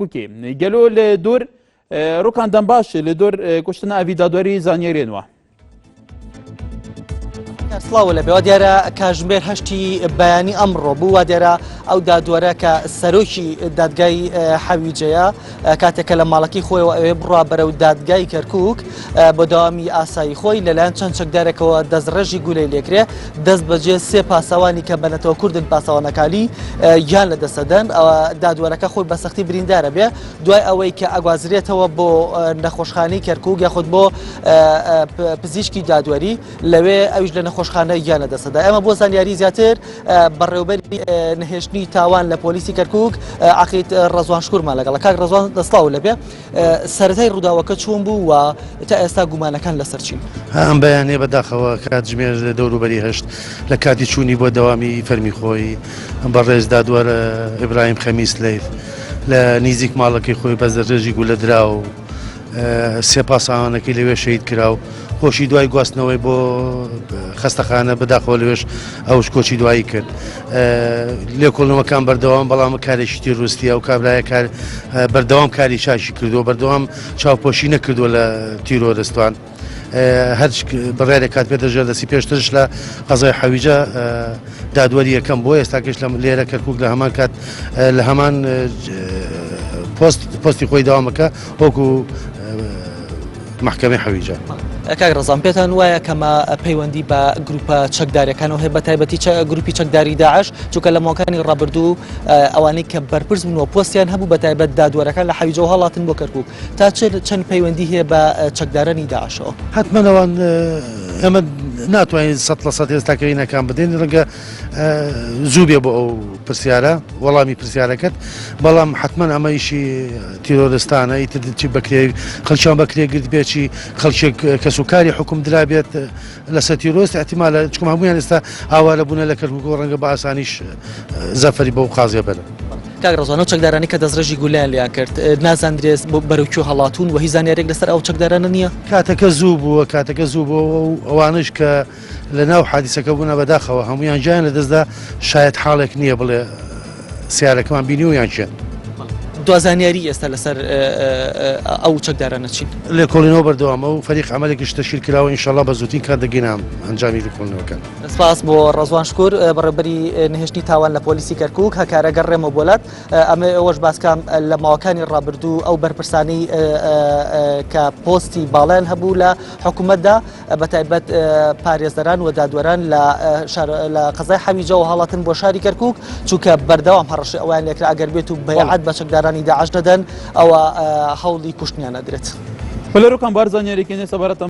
کورکوکێ گەلۆ لە دور ڕوکان دەمباش لە دور کوشتنە ئەڤی دادوەری زانیاریێن وە. سڵاو لە بێ دیارە کاژمێر هەشتی بەیانی ئەمڕۆ بوو وا دیارە ئەو دادوەرە کە سەرۆکی دادگای حەویجەیە کاتێک کە لە ماڵەکەی خۆیەوە ئەوێ بڕوا بەرەو دادگای کەرکک بۆ داوامی ئاسایی خۆی لەلایەن چەند چەکدارێکەوە دەستڕێژی گولەی لێکرێ دەست بەجێ سێ پاسەوانی کە بەنەتەوە کوردن پاسەوانەکانی گیان لە دەسەدەن ئەوە دادوەرەکە خۆی بە سەختی بریندارە بێ دوای ئەوەی کە ئەگوازرێتەوە بۆ نەخۆشخانەی کەرکک یاخود بۆ پزیشکی دادوەری لەوێ ئەویش لە نەخۆشخانە گیان لە دەستدا ئەمە بۆ زانیاری زیاتر بەڕێوبەری نەهێشتنی تاوان لە پۆلیسی کەرکک عقید ڕزوان شکورمان لەگەڵە کاک ڕزوان دەسڵاو لەبێ سەرەتای ڕووداوەکە چۆن بوو و تا ئێستا گومانەکان لەسەر چین؟ ئەم بەیانیە بەداخەوە کاتژمێر دەوروبەری هەشت لە کاتی چوونی بۆ دەوامی فەرمی خۆی بەڕێز دادوەر ئیبراهیم خەمیس لەیف لە نیزیک ماڵەکەی خۆی بە دەستڕێژی گولە درا و سێ پاسەوانەکەی لەوێ شەهید کرا و خۆشی دوای گواستنەوەی بۆ خەستەخانە بەداخەوە لەوێش ئەوش کۆچی دوایی کرد لێکۆڵنەوەکان بەردەوام بەڵام کارێکی تیرۆریستیە و کابرایە کار بەردەوام کاری چاکی کردووە بەردەوام چاوپۆشی نەکردووە لە تیرۆرستان هەر بڕیارێک کات پێ دەژێر دەستی پێشترش لە قەزای حەویجە دادوەری یەکەم بۆ ئێستاکەش لە لێرە کەرکک لە هەمان کات لە هەمان پۆست پۆستی خۆی داوامەکە وەکو مەحکەمەی حەویجە. کاک ڕەزان پێتان وایە کەمە پەیوەندی بە گروپە چەکدارەکانەوە هەیە بە تایبەتی گروپی چەکداری داعش چونکە لە ماوەکانی ڕابردوو ئەوانەی کە بەرپرس بوون و پۆستیان هەبوو بە تایبەت دادوەرەکان لە حەویجەوە هەڵاتن بۆ کەرکوک تا چەند پەیوەندی هەیە بە چەکدارانی داعشەوە؟ حتمما ئەوان ئێمە ناتوانین 100% ئێستا کەینەکان بدەین ڕەنگە زوو بێ بۆ ئەو پرسیارە وەڵامی پرسیارەکەت بەڵام حتمما ئەمە ئیشی تیرۆرستانە ئیتر چی بەکرێ خەڵکیان بەکرێ گرت بێ چی خەڵکێک کەس و کاری حکوم درابێت لەسەر تیرۆست احتیمالە چکم هەمویان ئێستا ئاوارە بوونە لە کەرکوک و ڕەنگە بە ئاسانیش زەفەری بەو قازیە بەرن. کاک ڕەزوان ئەو چەکدارانەی کە دەستڕێژی گولەیان لێیان کرد نازاندرێت بەرەو کوێ هەڵاتوون و هیچ زانیارییەک لەسەر ئەو چەکدارانە نییە؟ کاتەکە زوو بووە کاتەکە زوو بووە و ئەوانەش کە لە ناو حادیسەکە بوونە بەداخەوە هەموویان گیان لەدەستدا شایەت حاڵێک نییە بڵێ سیارەکەمان بینیوە یان کێن. دوا زانیاری ئێستا لەسەر ئەو چەکدارانە چین؟ لێکۆڵینەوە بەردەوامە و فەریق عەمەلێکیش تەشکیل کراوە ئینشەڵا بە زووترین کات دەگەینە ئەنجامی لێکۆڵینەوەکان. سپاس بۆ ڕەزوان شکور بەڕێوبەری نەهێشتنی تاوان لە پۆلیسی کەرکوک هەکارە گەڕێمەوە بۆ لات ئەمە ئەوەش باسکام لە ماوەکانی ڕابردوو ئەو بەرپرسانی کە پۆستی باڵیان هەبوو لە حکوومەتدا بە تایبەت پارێزەران و دادوەران لە لە قەزای حەویجەوە هەڵاتن بۆ شاری کەرکک چونکە بەردەوام هەڕەشە ئەویان لێکرا ئەگەر بێت و بەیعەت بە چەکدارانی داعش نەدەن ئەوە هەوڵی کوشتنیان نەدرێت. بەلەروکان بارزانیاریکردنی سەبارەت.